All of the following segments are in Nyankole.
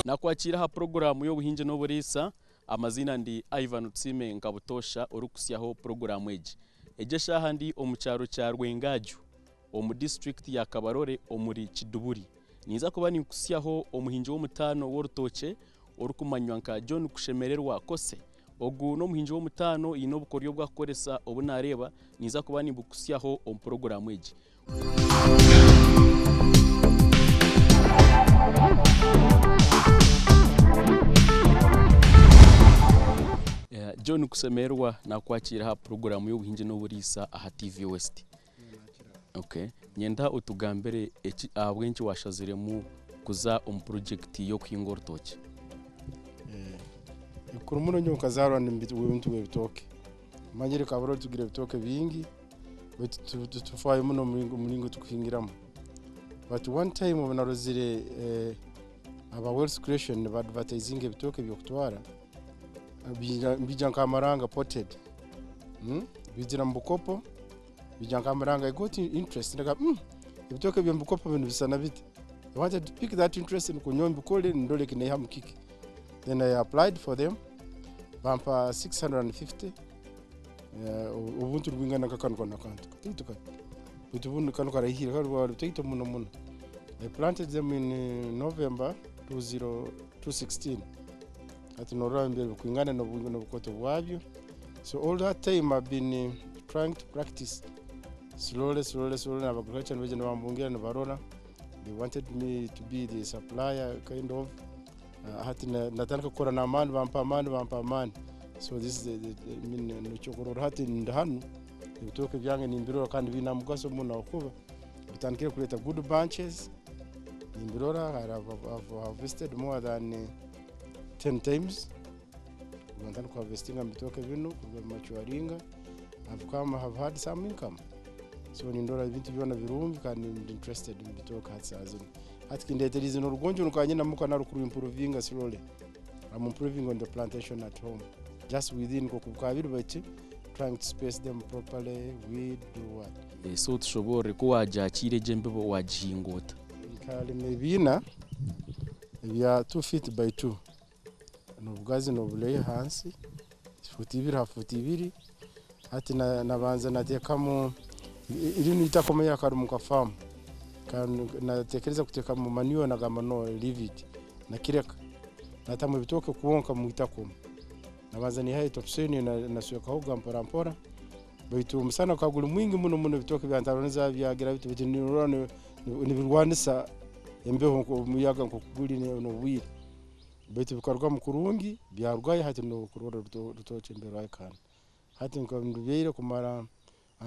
Nakwakiira aha puroguraamu y'obuhingi n'oburiisa. Amaziina ndi Ivan Tusiime nka butoosha orikukutsyaho puroguraamu egi. Egi eshaaha ndi omu kyaro kya Rwengaju omu disiturikiti ya Kabarole omuri Kiduburi. Ninza kuba ninkutsyaho omuhingi w'omutaano w'orutookye orikumanywa nka John Kushemererwa Kose. Ogu n'omuhingi w'omutaano haine obukoryo obu arikukoresa obu naareeba ninza kuba nimbukutsyaho omu puroguraamu egi. John Kusemererwa nakwakiira aha puroguraamu y'obuhingi n'oburiisa aha TV West. Okay. Nyenda otugambire eki ahabw'enki washaziremu kuza omu purojekiti y'okuhinga orutookye. Ekikuru muno nyowe nkazaarwa ndi muntu w'ebitooke. Manyire Kabarole tugira ebitooke bingi baitu titufaayo muno omuringo tukuhingiramu. But one time obu narozire aba Wealth Creation niba advertisinga ebitooke by'okutwara, nibiija nk'amaranga potted, biijira omu bukopo, biija nk'amaranga. I got interest nagamba ebitooke by'omu bukopo binu nibisana bita? I wanted to pick that interest nukwo nyowe mbikole ndole eki naihamu kiki. Then I applied for them, bampa 650 obuntu nibwingana nka kanu kanu akantu kataito kati baitu bunu kanu karaihire kari butaito muno muno. I planted them in November 2016 hati norora mbere bikwingana n'obukoto bwabyo. So all that time I've been trying to practice slowly slowly slowly na agriculture nibaija nibambungira nibarora. They wanted me to be the supplier kind of. Hati natandika kukora n'amaani bampa amaani bampa amaani. So this is the, I mean, nikyokurorra hati ndi hanu ebitooke byange nimbirora kandi biine omugaso muno ahakuba bitandikire kureeta good bunches nimbirora. I have harvested more than 10 times kuruga ntandika kuharvestinga omu bitooke binu kuruga bimaturinga. I've come have had some income. So nindora ebintu byona birungi kandi ndi interested omu bitooke hati saaha zinu. Hati kindeeteriize n'orugonjo nkaba nyine muka narukuimprovinga slowly. I'm improving on the plantation at home. Just within nk'oku bukaba biri baitu trying to space them properly, weed, do what. So tushoboorore ku waagyakiire egyo embibo waagihinga ota? Nkarima ebiina ebya 2 feet by 2 n'obugazi n'obureehi ahansi, fuuti ibiri ha fuuti ibiri. Hati nabanza nateekamu rinu eitaka omanyire akarimu nka faamu, nateekereza kuteekamu manure nagamba no leave it, nakireka. Natamu ebitooke kwonka omu itaka omu. Nabanza naihayo topsoil naswekahoga mpora mpora, baitu omusana gukaba guri mwingi muno muno ebitooke byantaraniza byagira biti baitu norora nibirwanisa embeho omuyaga nk'oku guri n'obwire. Baitu bikarugamu kurungi byarugayo hati nokurora orutookye mbere rwahika hanu. Hati nkaba ndubyaire kumara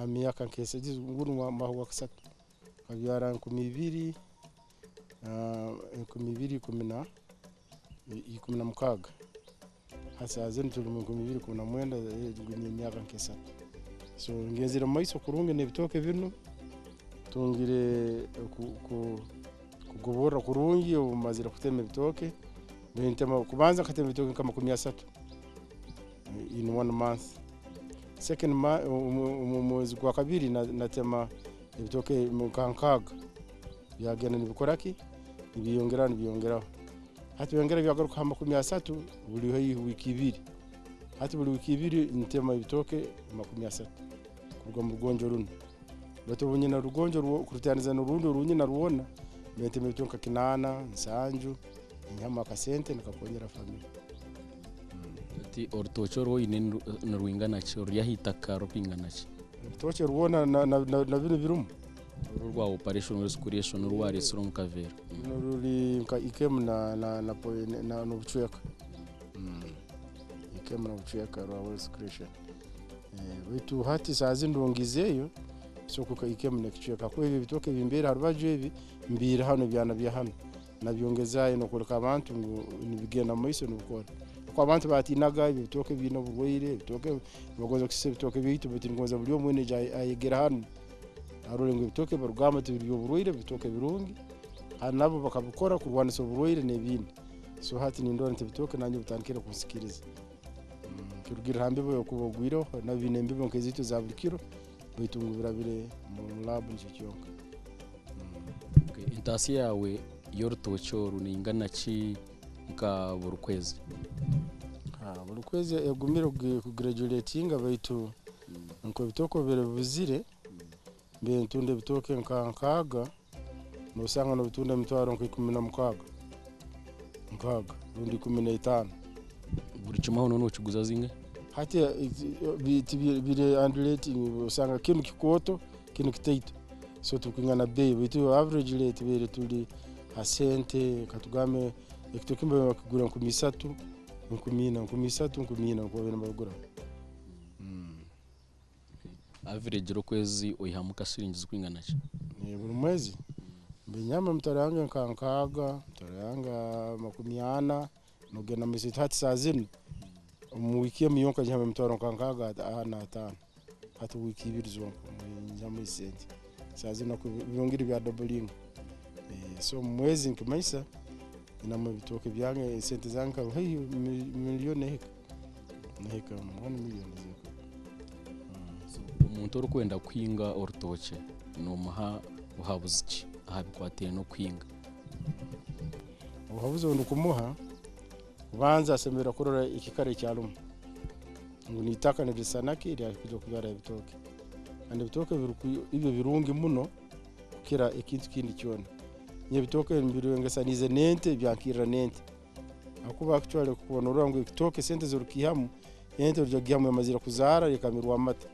myaka nk'esatu, gunu mwaka gwa kasatu. Nkabyara 2016. Hati saaha zinu turi mu 2019, n'emyaka nk'esatu. So ngenzire omu maiso kurungi n'ebitooke binu, ntungire kugoborra kurungi obu mazire kutema ebitooke. Nintema kubanza nkatema ebitooke nka 30 in one month. Second omu mwezi gwa kabiri natema ebitooke nka 60 byagenda nibikora ki? Nibyeyongeraho nibyeyongeraho. Hati byongera byagaruka ha 30 buri haihi wiiki ibiri. Hati buri wiiki ibiri ntema ebitooke 30 kuruga omu rugonjo runu. Baitu obu nyine orugonjo kurutaniza n'orundi oru nyina rwona, ntema ebitooke nka 80, 70, nyihamu akasente nikakonyera family. Hati orutookye oru oine nirwingana ki? Oruri aha itaka rurikwingana ki? Orutookye rwona na binu birimu? Oru orwa operation wealth creation oru wareetsire omu kaveera. Runu ruri nka eka emu n'obucweka. Eka emu n'obucweka rwa wealth creation. Baitu hati saaha zinu ndongiizeyo so eka emu n'ekicweka ahakuba ebi ebitooke ebimbiire aha rubaju ebi mbiire hanu ebyana bya hanu nabyongezaayo n'okworeka abantu ngu nibigenda omu maiso nibikora. Oku abantu baatiinaga ebi ebitooke biine oburwaire, ebitooke nibagonza kusisa ebitooke byaitu baitu ningonza buri omwe weena aije ayegere hanu arore ngu ebitooke ebi barikugamba tibiri by'oburwaire bitooke birungi kandi nabo bakabikora kurwanisa oburwaire n'ebindi. So hati nindora nti ebitooke nanye bitandikire kunsikiriza. Kirugirira ha mbibo yokuba ogwireho nabyo biine embibo nk'ezaitu eza buri kiro baitu ngu birabire omu lab nikyo kyonka. Entaasya yaawe y'orutookye oru neingana ki nka buri kwezi? Buri kwezi egumire kugraduatinga baitu nk'ebitooke obu biri bibuzire, mbaire nitunda ebitooke nka nkaaga, nosanga nobitunda emitwaro nka 16, nkaaga rundi 15. Buri kimwe aho nooba nokiguza zingahi? Hati biri undulating, osanga kinu kikooto, kinu kitaito, so tibirikwingana beeyi baitu average rate tubaire turi ha sente katugambe ekitooke kimwe nibakigura 3000, 4000, 3000, 4000 nikwo babaire nibabigura. Average okwezi oihamu ka shilingi zirikwingana ki? Buri mwezi mbiihamu emitwaro yange nka nkaaga, emitwaro yange 40 nogenda mumaiso hati saaha zinu omu wiiki emu yonka nyihamu emitwaro nka nkaaga n'ataano, hati wiiki ibiri zonka nyihamu esente, saaha zinu byongire bya doublinga. So omu mwezi nikimanyisa nyinamu ebitooke byange esente zange nka haihi million ehika, nehika 1 million. Omuntu orikwenda kuhinga orutookye nomuha buhabuzi ki aha bikwatiraine n'okuhinga? Obuhabuzi obu ndikumuha, kubanza asemeriire kurora ekiikaro eki arimu ngu n'itaka nirisana ki eryakuija kubyara ebitooke. Kandi ebitooke ibyo birungi muno kukira ekintu kindi kyona. Nyowe ebitooke mbirengesaniize n'ente, byankirra n'ente ahakuba actually kuba norora ngu ekitooke sente ezi orikiihamu, ente orija kugiihamu emazire kuzaara ekamirwa amata.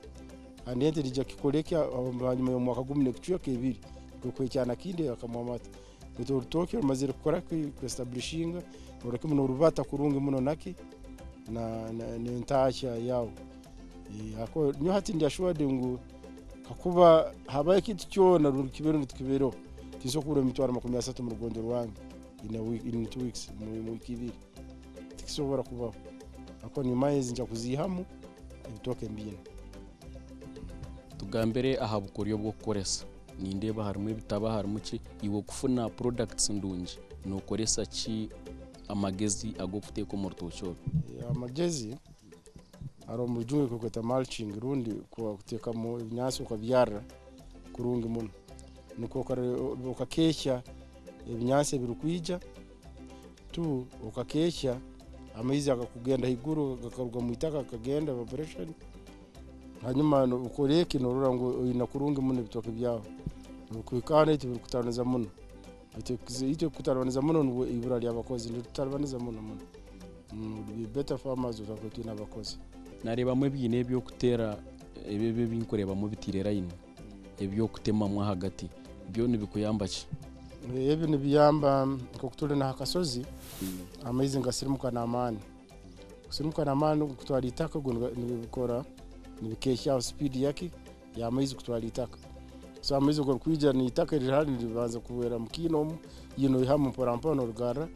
Kandi ente neija kukikora eki hanyuma y'omwaka gumu n'ekicweka ebiri kuha ekyana kindi ekakamwa amata. Baitu orutooke rumazire kukora ki, kwestablishinga, norora kimu norubata kurungi muno naki n'entaahya yaawe. Ahakuba nyowe hati ndi assured ngu kakuba habaho ekintu kyona rundi kibeereho rundi tikibeereho, tinsobola kubura emitwaro 30 omu rugonjo rwange in a week, in 2 weeks, mu wiiki ibiri, tikisobora kubaho ahakuba nimanya ezi nja kuziihamu ebitooke mbiine. Tugambire aha bukoryo bw'okukoresa. Nindeeba harimu ebitabo, harimu ki, iwe kufuna products ndungi nokoresa ki amagezi ag'okuteeka omu rutookye oru? Amagezi hariho omu Rujungu bakweta mulching rundi kuteekamu ebinyaatsi okabyarra kurungi muno nikwo okakeehya ebinyaatsi ebirikwija, two okakeehya amaizi agakugenda haiguru gakaruga omwitaka gakagenda, evaporation. Hanyuma okora eki norora ngu oine kurungi muno ebitooke byawe. Obukuhika hanu tibirikutaribaniza muno, baitu itwe ekikutaribaniza muno nibwo ibura ry'abakozi niritutaribaniza muno muno. Would be better farmers obu twine abakozi. Nareebamu ebiine eby'okuteera ebi ebinkureebamu bitiire layini eby'okutemamu ahagati, byo nibikuyamba ki? Ebi nibiyamba nk'oku turi n'aha kasozi, amaizi nigasirimuka n'amaani. Kusirimuka n'amaani kutwara itaka nibikora nibikeehyaho speed yaki y'amaizi kutwara itaka. So amaizi obu garikwija n'itaka eriri hanu niribanza kuhwera mu kiina omu, iwe noihamu mpora mpora norigarra,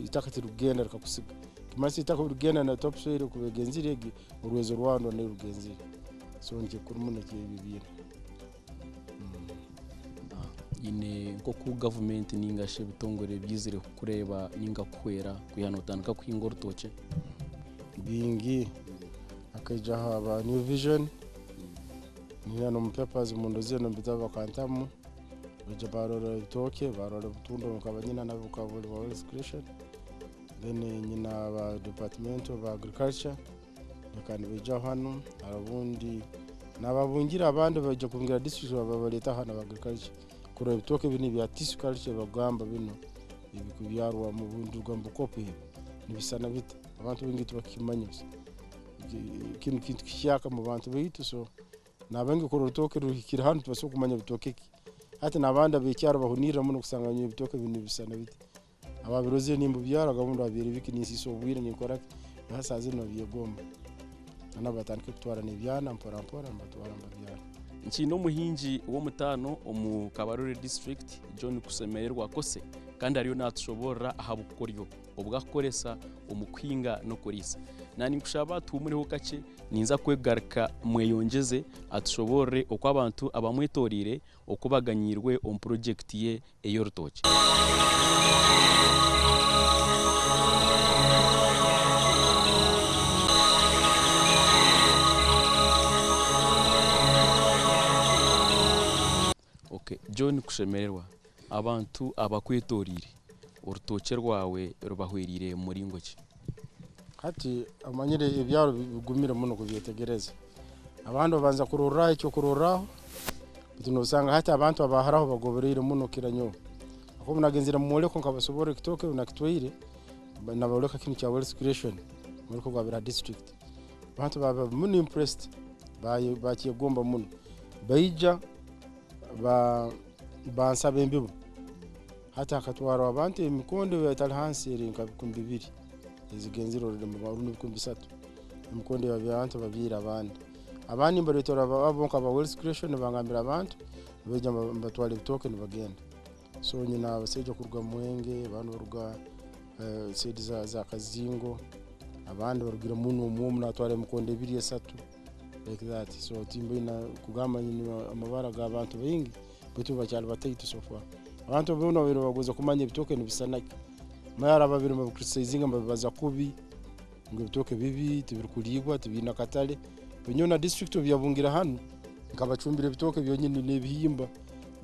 itaka tirikugenda rikakusiga. Nikimanyisa itaka obu ririkugenda na top soil ekuba egenzire egi, orwezo rwawe nirwo rugenzire. So nikyo kikuru muno ebi ebiina. Nyine nk'oku gavumenti ninga shi ebitongore byizire kukureeba ninga kukuhwera kwiha nootandika kuhinga orutookye? Bingi, hakaijaho aba New Vision, niinyine n'omu papers mundozire n'omu bitabo bakantamu, baija barora ebitooke, barora obutunda obu nkaba nyine nabwo bukaba buri bwa wealth creation. Then nyine aba department of agriculture bakaba nibaijaho hanu, obundi n'ababungire abandi baija kubungira district babareeta hanu aba agriculture kurora ebitooke binu ebya tissue culture bakugamba binu ebikubyarwa biruga mu bukopo ebi nibisana bita, abantu baingi tibakukimanya. Kinu kintu kihyaka mu bantu baitu, so n'abaingi kurora orutooke ruhikire hanu tibasobora kumanya bitooke ki. Hati n'abandi ab'ekyaro bahunirra muno kusanga nyowe ebitooke binu nibisana biti. Ababirozire nimbubyara obundi babiire biki ninsiisa obwire ninkora ki, hati saaha zinu nibabyegomba. Nabo batandike kutwara n'ebyana mpora mpora nibatwara nibabyara. Nkiine omuhingi w'omutaano omu Kabarole district, John Kusemererwa Kose. Kandi ariyo naatushoboorora aha bukoryo obu arikukoresa omu kuhinga n'okuriisa. Naninkushaba tuhumureho kakye, ninza kwegaruka mweyongyeze atushoboorore oku abantu abamwetoreire oku baganyiirwe omu purogyekiti ye ey'orutookye. Ok John Kushemererwa, abantu abakwetoreire orutookye rwawe rubahwereire mu muringo ki? Hati omanyire ebyaro bigumire muno kubyetegereza. Abandi babanza kurorraho ekyokurorraho, baitu nosanga hati abantu abaharaho bagobereire muno kukira nyowe. Ahakuba obu nagenzere mumworeko nkabasoborra ekitooke obu nakitwaire, naboleka kinu kya wealth creation, omworeko gwabera ha district. Abantu baba muno impressed, bakyegomba muno. Baija bansaba embibo. Hati hakatwarwa abantu emikondo etali hansi eri nka 2000 ezigenzire already rundi 3000. Emikondo abantu babyaire abandi. Abandi nibaretera abo nka ba wealth creation nibangambira abantu nibaija nibatwara ebitooke nibagenda. So nyine abasaija kuruga Mwenge, abandi baruga side za Kazingo, abandi barugire muno omu omu natwara emikondo ebiri esatu like that. So timbaine kugamba nyine amabara g'abantu baingi baitu bakyali bataito so far. Abantu boona babaire nibagonza kumanya ebitooke nibisana ki. Mara hariho ababaire nibabicriticizinga nibabibaza kubi ngu ebitooke bibi tibirikuriibwa tibiine akatare. Nyowe na district obu yabungire hanu nkabacumbira ebitooke byonyini n'ebihimba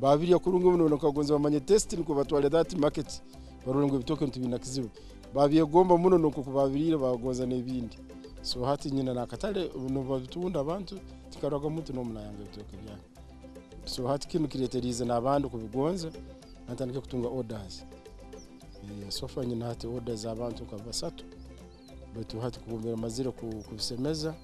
babirya kurungi muno bakagonza bamanye taste nikwo batware that market barole ngu ebitooke tibiine kizibu. Babyegomba muno nikwo babiriire bagonza n'ebindi. So hati nyine n'akatare nibabitunda abantu tikaroraga omuntu n'omu nayanga ebitooke byange. So hati kinu kireeteriize n'abandi kubigonza natandika kutunga orders. So far nyine hati orders z'abantu nka basatu baitu hati kuba mazire kubisemeza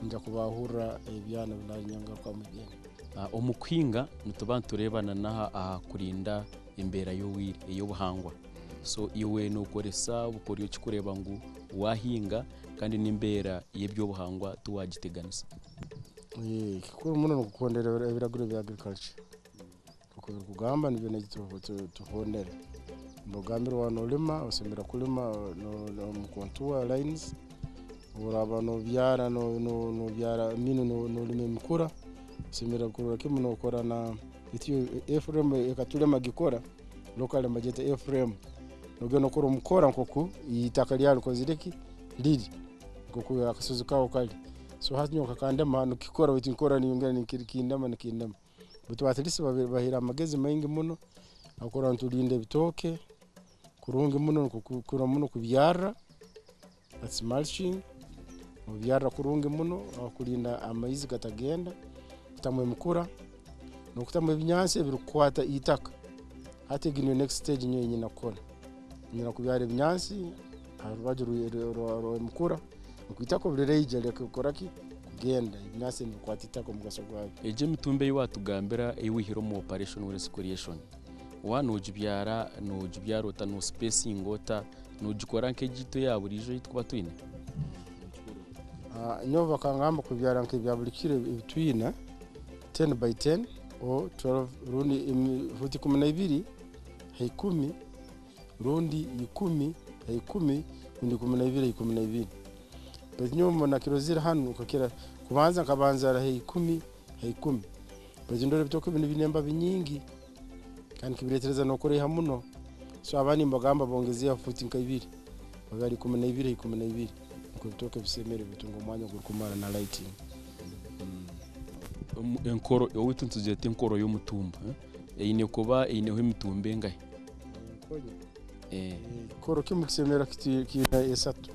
nja kubahurra ebyana binanyangarukamu ebyana. Omu kuhinga nituba nitureebana n'aha aha kurinda embeera y'obwire ey'obuhangwa. So iwe nookoresa obukoryo ki kureeba ngu waahinga kandi n'embeera y'eby'obuhangwa tiwaagiteganisa? Kikuru muno n'okuhondera ebiragiro bya agriculture. Oku birikugamba nibyo naitwe tuhondera. Nibagambira waaba noolima osemeriire kulima omu contour lines, obu oraaba nobyara nobyara I mean noolima emikura, osemeriire kurora kimu nookora na A-frame ekatulema gikora, locally nibagyeta A-frame. Nogenda nokora omukora nk'oku itaka ryawe rikozire ki? Riri, nk'oku akasozi kaawe kari. So hati nyowe kakandema nikikora baitu nkora ninyongera nikindema nikindema. Baitu at least bahaire amagezi maingi muno akurora niturinda ebitooke kurungi muno kukira muno kubyarra, that's mulching, nobyarra kurungi muno kurinda amaizi gatagenda, kutamu emikura, n'okutamu ebinyansi ebirikukwata itaka. Hati egi niyo next stage nyowe ei nyine kukora. Nyine kubyara ebinyansi aha rubaju rw'emikura nukwo itaka obu riraija rireke kukora ki? Kugenda. Ebinyansi nibikwata itaka omugaso gwabyo. Egi emitumba ei waatugambira ei waihire omu Operation Wealth Creation, waaba noogibyara noogibyara ota, noosipeesinga ota, noogikora nk'egiitu eya buriijo ei turikuba twine? Nyowe bakangamba kubyara nk'ebya buri kiro ebi twine 10 by 10 or 12 rundi fuuti 12 ha 10 rundi 10 ha 10 rundi 12 ha 12. Baitu nyowe nakirozire hanu nkakira kubanza nkabanza ha 10 ha 10 baitu ndora ebitooke binu biine embabi nyingi kandi kibireetereza n'okuraiha muno. So abandi nibagamba bongezeho fuuti nka ibiri babyara 12 ha 12 nukwo ebitooke bisemere bitunga omwanya ogurukumara na lighting. Enkoro owaitu nitugyeta enkoro y'omutumba eine kuba eineho emitumba engahi? Ekikoro kimu kisemera kiine esatu.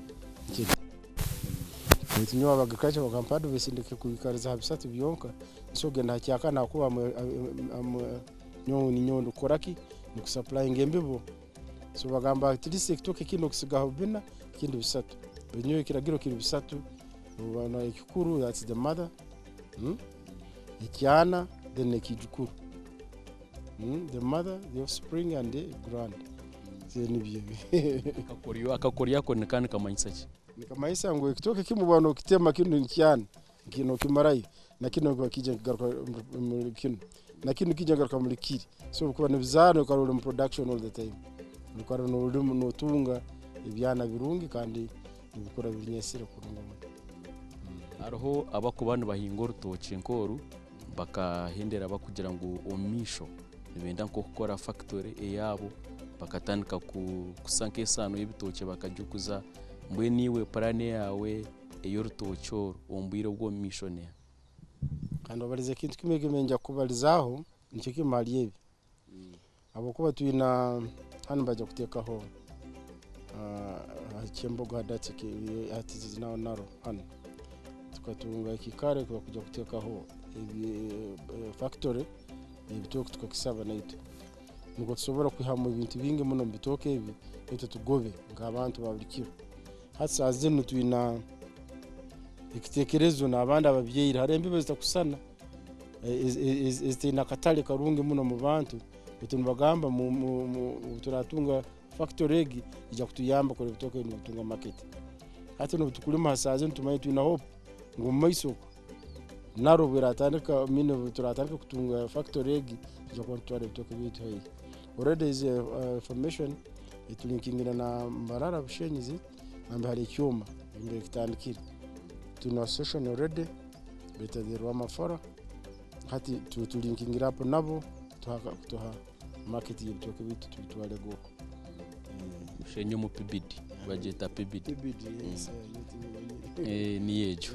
Baitu nyowe aba agriculture bakampa advice ndeke kwikariza ha bisatu byonka, nso kugenda ha kyakana ahakuba nyowe ninyowe ndikukora ki? Ndikusupplyinga embibo. So bagamba at least ekitooke kinu okisigaho bina ekindi bisatu. Baitu nyowe ekiragiro kiri bisatu, ekikuru that's the mother, ekyana then n'ekiijukuru. The mother, the offspring and the grand. Nibyo ebi. Akakoryo ako nika nikamanyisa ki? Nikamanyisa ngu ekitooke kimu oba nokitema kinu nikyana, nokimarayo, na kinu kiija nikigaruka muri kinu, na kinu kiija kigaruka muri kiri. So bikuba nibizaara noikara ori mu production all the time. Noikara nolima notunga ebyana birungi kandi nibikura binyesire kurungi muno. Hariho abakuba nibahinga orutookye nk'oru bakahendera bakugira ngu omu maisho nibenda nk'okukora fakitori eyaabo bakatandika kusa nk'esaano y'ebitookye bakagikuza. Mbwenu iwe puraani yaawe ey'orutookye oru omu bwire obw'omu maisho neeha? Kandi obalize ekintu kimwe eki nja kubalizaaho nikyo kimwe ahari ebi. Habwokuba twina hanu nibaija kuteekaho aha Kyembogo hati naro hanu. Tukatunga ekiikaro eki bakuija kuteekaho factory y'ebitooke tukakisaba naitwe. Nukwo tusobora kwihamu ebintu bingi muno omu bitooke ebi naitwe tugobe nk'abantu ba buli kiro. Hati saaha zinu twina ekiteekerezo n'abandi ababyaire hariho embibo ezitakusisana ezitaine akatale karungi muno omu bantu baitu nibagamba obu turatunga factory egi ija kutuyamba kurora ebitooke ebi nibitunga market. Hati n'obu tukulima ha saaha zinu tumanye twine hope ngu omu maiso oku naro obu eratandika I mean obu turatandika kutunga factory egi twija kuba nitutwara ebitooke byaitu haihi. Already is information etulinkingire na Mbarara Bushenyi nambere hariho ekyoma mbere kitandikire. Twine association already beeta the Rwamafora hati tulinkingire up nabo kutuha market y'ebitooke byaitu tubitwarege okwo. Bushenyi omu PBD bagyeta PBD. PBD, yes. Niyo egyo.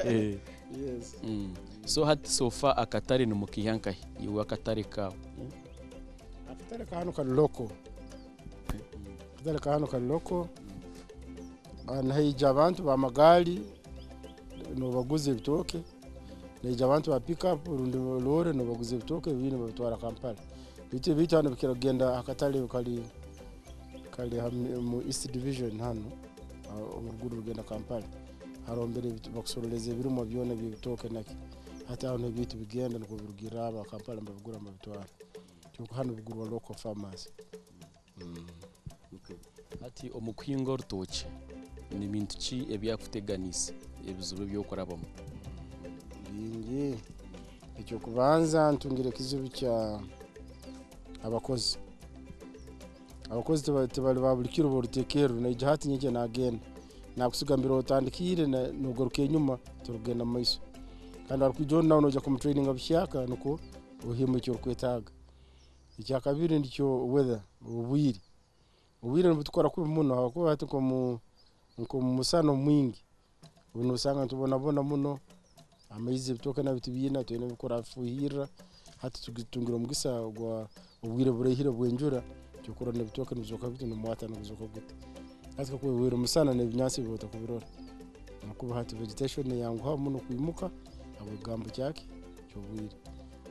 Yes. So hati so far akatare nimukiiha nkahi iwe akatare kaawe? Akatare ka hanu kari local. Akatare ka hanu kari local. Nihaija abantu b'amagaari nobaguza ebitooke, naija abantu ba pick-up rundi loore nobaguza ebitooke ebindi nibabitwara Kampala. Beitu ebiitu hanu bikira kugenda akatare kari mu East Division hanu oruguru rugenda Kampala. Hariho mbere bakusoroleza ebirimwa byona eby'ebitooke naki. Hati aho niho ebiitu bigenda nukwo birugirra aba Kampala nibabigura nibabitwara. Kyonka hanu bigurwa local farmers. Hati omu kuhinga orutookye ni bintu ki ebyakuteganiise ebizibu ebi orikurabamu? Bingi. Eky'okubanza ntungire ekizibu kya abakozi. Abakozi tibali ba buli kiro boruteekerra naija hati nyenkya nagenda. Nakusiga mbere otandikiire nogaruka enyuma torukugenda omu maiso. Kandi arukwija onu nawe noija kumutraininga buhyaka nukwo ohemu eki orukwetaaga. Ekyakabiri nikyo weather, obwire. Obwire nibutukora kubi muno habwokuba hati nk'omu musana omwingi obu nosanga nitubonabona muno, amaizi ebitooke nabyo tibiine twine ebikurafuhirra. Hati tutungire omugisa gwa obwire buraihire bw'enjura kyokurora n'ebitooke nibizooka biti n'omwata niguzooka guti. Hati kakuba obuire omusana n'ebinyansi ebi otakubirora. Habwokuba hati vegetation neyanguha muno kwimuka habw'ekigambo kyaki ky'obwire.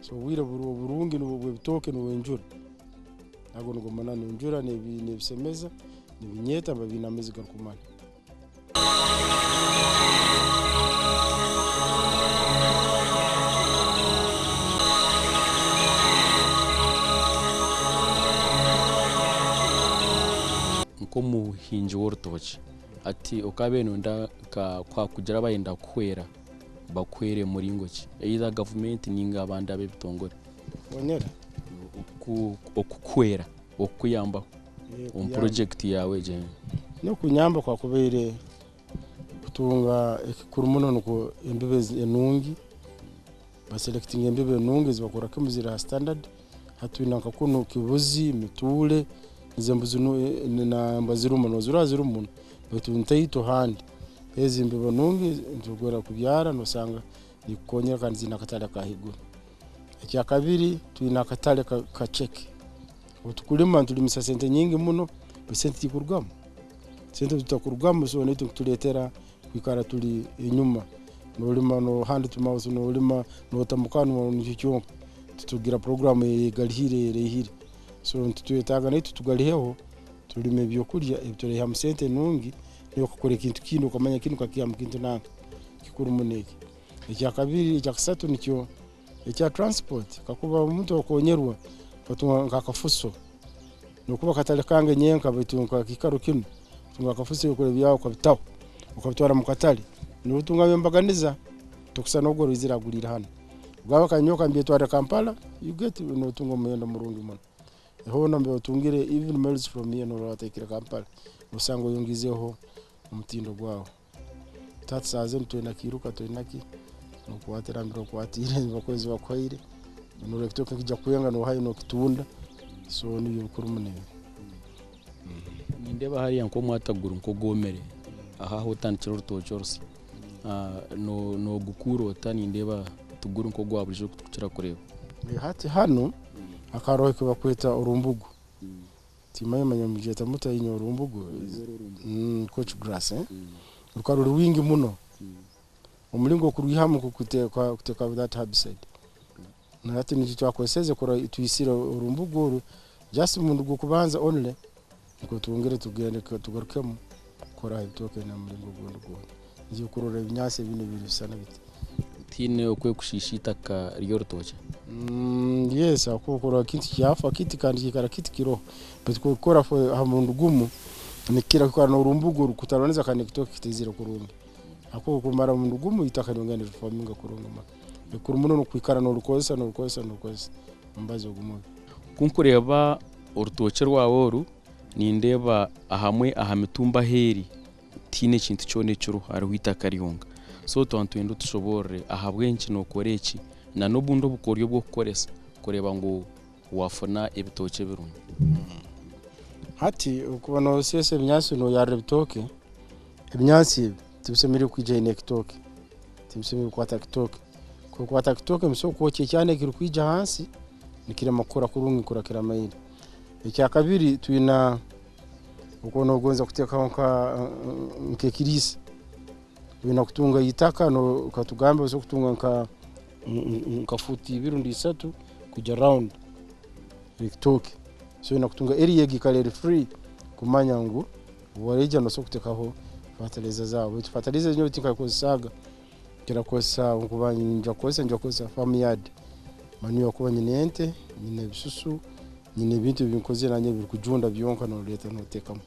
So obwire oburungi nubwo bw'ebitooke nubwo enjura. Ago nigo mananu enjura nebisemeza nibinyeeta biba biine amaizi garukumara. Nk'omuhingi w'orutookye hati okaabaire noyenda nka kugira abarenda kukuhwera bakuhwere mu muringo ki? Either gavumenti ninga abandi ab'ebitongore? Kukonyera? Okukuhwera, okukuyambaho omu purojekiti yaawe egyo. N'okunyamba kwakubaire kutunga ekikuru muno nukwo embibo enungi, baselectinga embibo enungi ezibakura kimu ziri ha standard. Hati twina nka kunu Kibuzi, Mituule, ezo embuzi na embwa zirimu nozirora zirimu muno baitu ntaito handi. Ezi embibo nungi nitugura kubyara nosanga nikukonyera kandi ziine akatale akahaiguru. Ekyakabiri twine akatale kaceke. Obu tukulima nitulimisa sente nyingi muno baitu sente tikurugamu. Sente obu zitakurugamu so naitwe nikutuleetera kwikara tuli enyuma. Nolima no hand to mouth nolima notamukanwa nikyo kyonka. Titugira program egalihire eraihire. So nitwetaaga naitwe tugaliheho tulime ebyokurya ebi turaihamu sente nungi niiwe okakora ekintu kindi okamanya kinu nkakiihamu kintu nanka. Kikuru muno eki. Ekyakabiri ekyakasatu nikyo ekya transport kakuba omuntu akonyerwa okatunga nk'akafuso nokuba katale kange nyenka baitu nka kiikaro kinu otunga akafuso ebyokurya byawe okabitaho okabitwara mu katale notungamu embaganiza tokusana ogu aruizire aguliire hanu. Ogamba kanyowe kambyetwarre Kampala you get notunga omuhendo murungi muno. Hoona mbere otungire even miles from here norora otaikire Kampala osanga oyongizeho omutindo gwawe. Hati saaha zinu toine kiiruka toine ki, nokwatira mbere okwatiire abakozi bakuhaire, norora ekitooke nikija kwenga nohayo nokitunda, so nibyo bikuru muno ebi. Nindeeba hariya nk'omwata guri nk'ogwomire aha ahu otandikire orutookye orusya. Nogukuura ota nindeeba tiguri nk'ogwa buriijo ogu turikukira kureeba. Hati hanu hakaroho eki bakweta orumbugu, timanya manya mugyeta muta inywe orumbugu, coach grass rukaba ruri rwingi muno, omuringo okurwihamu kuteeka that herbicide. Hati nikyo twakozeseze kurora twisire orumbugu oru just omurundi gw'okubanza only nikwo twongere tugende tugarukemu kukora ebitooke n'omuringo ogundi gwona. Nikyo kurora ebinyaatsi ebindi nibisana biti. Tihaine okwekushiisha eitaka ry'orutookye? Yes, ahakuba okurora ekintu kyafa kiti kandi kiikara kiti kiroho baitu kukora ha murundi gumu nikikira kwikara n'orumbugu orukutaribaniza kandi ekitooke kitaizire kurungi. Ahakuba okumara omurundi gumu eitaka nirigenda nirifominga kurungi muno. Ekikuru muno n'okwikara norikozesa norikozesa norikozesa omubazi ogu mubi. Ku nkureeba orutookye rwawe oru, nindeeba ahamwe aha mitumba ahu eri tihaine kintu kyona ekiriho hariho eitaka ryonka. So twaba nitwenda otushoboorore ahabw'enki nookora eki n'obundi obukoryo obw'okukoresa kureeba ngu waafuna ebitookye birungi. Hati okuba noseesa ebinyaatsi noyarra ebitooke, ebinyaatsi ebi tibisemeriire kwija haihi n'ekitooke, tibisemeriire kukwata kitooke. Kukwata kitooke nibisobora kwokya ekyana ekirikwija hansi nikirema kukura kurungi nkukura kiramaire. Ekyakabiri twina okuba nogonza kuteekaho nk'ekiriisa, oine kutunga itaka katugambe osobola kutunga nka fuuti ibiri rundi isatu kwija round ekitooke. So oine kutunga area egi ekara eri free kumanya ngu obu oraija nosobola kuteekaho fertilizer zaawe. Baitu fertilizer nyowe tinkagikozesaaga, nkira kukozesa obu nkuba ninjya kukozesa, ninjya kukozesa farm yard manure kuba nyine ente, nyine ebisusu, nyine ebintu ebinkozire nanye ebirikujunda byonka noreeta noteekamu.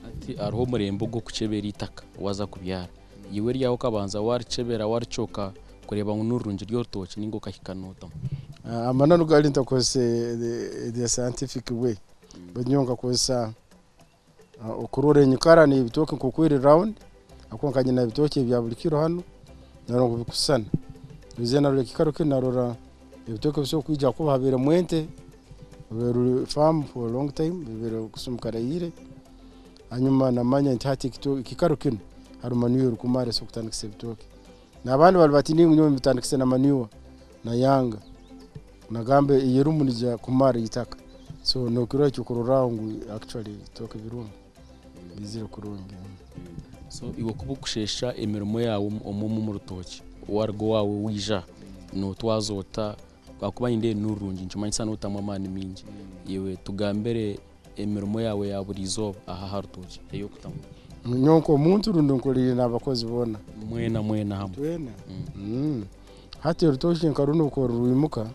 Hati hariho omurembe ogw'okukyebera eitaka waaza kubyara. Iwe eryawe okabanza warikyebera waricooka kureeba ngu nirurungi ry'orutookye ninga okahika nootamu? Amananu gari ntakozese the scientific way, baitu nyowe nkakozesa okurora enyikara n'ebitooke nk'oku eri round, ahakuba nkaba nyine ebitooke ebya buri kiro hanu, narora ngu bikusisana. Naizire narora ekiikaro kinu narora ebitooke bisobora kwija ahakuba habairemu ente, rubaire farm for a long time, bibaire akasumi karaihire, hanyuma namanya nti hati ekiikaro kinu harimu manure erukumara esobora kutandikisa ebitooke. N'abandi bali batiinire ngu nyowe mbitandikise na manure nayanga, nagamba eyerimu niija kumara itaka. So nokirora ekyokurorraho ngu actually ebitooke birungi, biizire kurungi. So iwe kuba okusheesha emirimo yaawe omu omu rutookye, waruga owaawe waija, nootwaza ota ahakuba nindeeba nirurungi nikimanyisa nootamu amaani maingi. Iwe tugambire emirimo yaawe ya buri izooba aha aha rutookye ey'okutamu. Nyowe nk'omuntu rundi nkoliire n'abakozi boona? Mwena mwena hamwe. Twena? Hati orutookye nka runu oku rwimuka,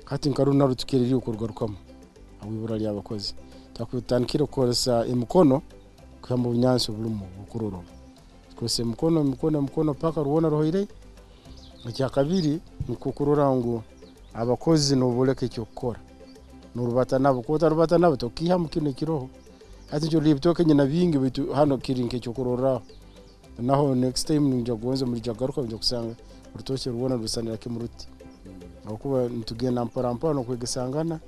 hati nka runu narwo tukereriirwe kurugarukamu habw'ibura ry'abakozi. Twakutandikire kukozesa emikono kwihamu obunyaatsi oburimu obukurora obu. Tukozesa emikono, emikono, emikono paka rwona ruhoireyo. Ekyakabiri nikwo kurora ngu abakozi noboleka eky'okukora, norubata nabo, kuba otarubata nabo tokiihamu kinu ekiroho. Hati nikyo orora ebitooke nyina bingi baitu hanu kiri nk'ekyokurorraho. Naho next time ninyija kugonza muliija kugaruka mwija kusanga orutookye rwona nirusanira kimu ruti. Habwokuba nitugenda mpora mpora n'okwegesangana,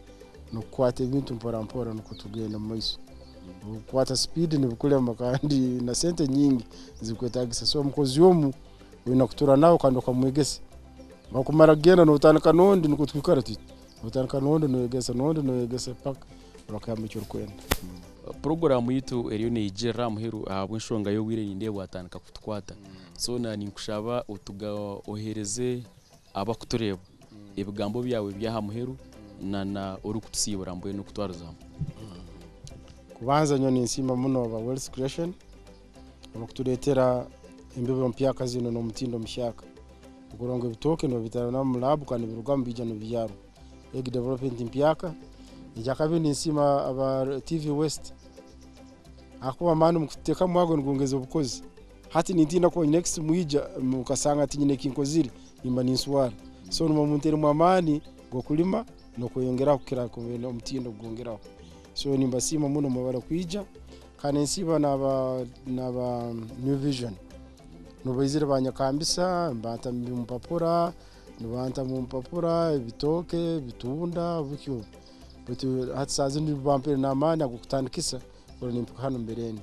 n'okukwata ebintu mpora mpora nukwo tugenda omu maiso. Obu okukwata speed nibikulema kandi na sente nyingi nizikwetaagisa. So omukozi omu oine kutuura nawe kandi okamwegesa. Wakumara kugenda notandika n'ondi nukwo twikara tuti, notandika n'ondi noyegesa, n'ondi noyegesa paka orakahamu eki orikwenda. Puroguraamu yaitu eriyo neigirira aha muheru ahabw'enshonga y'obwire nindeeba bwatandika kutukwata. So ninkushaba oheereze abakutureeba ebigambo byawe by'aha muheru na orikutusiibura mbwenu okutwariza hamwe. Kubanza nyowe ninsiima muno aba Wealth Creation abakutureetera embibo mpyaka zinu n'omutindo muhyaka. Okurora ngu ebitooke nibabitwara omu lab kandi nibirugamu biija nibibyarwa. Egi development mpyaka. Ekyakabiri ninsiima aba TV West ahakuba amaani mukututeekamu ago nigongeza obukozi. Hati nintiina kuba next mwija mukasanga tinyine ekinkozire nimba ninswara. So nimuba munteiremu amaani g'okulima. Nokweyongeraho kukira omutindo gugwongeraho. So nimbasiima muno mwebale kwija kandi ninsiima n'aba n'aba New Vision nibaizire banyekambisa nibanta omu mpapura nibanta mu mpapura ebitooke, ebitunda butyo baitu hati saaha zinu bampaire n'amaani ag'okutandikisa kurora nimpika hanu mbere ndi.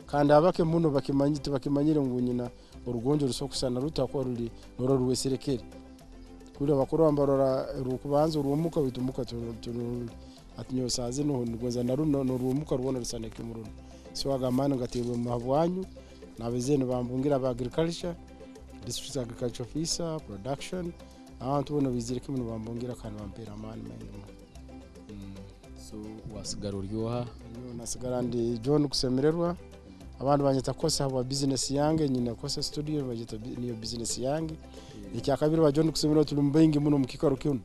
Kandi abake muno tibakimanyire ngu nyina orugonjo rusobora kusisana ruta ahakuba ruri norora rweserekere. Kuri abakurora nibarora orw'okubanza orw'omuka baitu omuka tiruruli. Hati nyowe saaha zinu ningonza na runu n'orw'omuka rwona rusisane kimu runu. So ago amaani ngateirwe habwanyu n'abaizire nibambungira aba agriculture, district agriculture officer, production, abantu boona baizire kimu nibambungira kandi nibampeera amaani maingi muno. So wasigara ori oha? Nyowe nasigara ndi John Kusemererwa, abandi banyeta Kosa habwa bizinesi yange, nyine Kosa studio nibagyeta niyo bizinesi yange. Ekyakabiri ba John Kusemererwa turi baingi muno omu kiikaro kinu.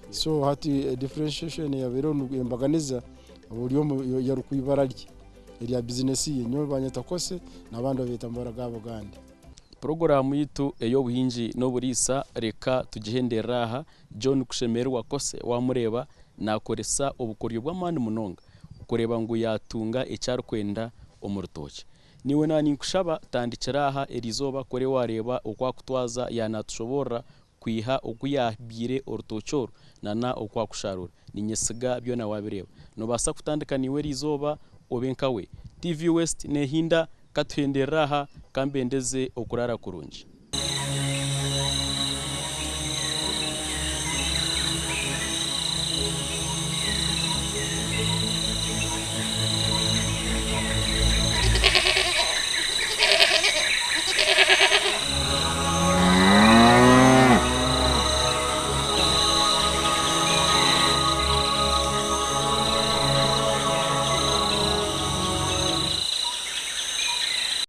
So hati differentiation eyabaireho embaganiza buri omwe yaruka ibara rye erya bizinesi ye. Nyowe banyeta Kose n'abandi babeeta amabara gaabo gandi. Puroguraamu yaitu ey'obuhingi n'oburiisa reka tugihenderere aha. John Kushemererwa Kose waamureeba naakoresa obukoryo bw'amaani munonga kureeba ngu yaatunga eki arikwenda omu rutookye. Naiwe naaninkushaba tandikira aha eriizooba kore waareeba oku akutwaza yaanaatushoboorora kwiha oku yaabyire orutookye oru nana oku akusharuura. Niinyesiga byona waabireeba. Noobaasa kutandika naiwe eriizooba obe nkawe. TV West neehinda, katuhenderere aha, ka mbendeze okuraara kurungi.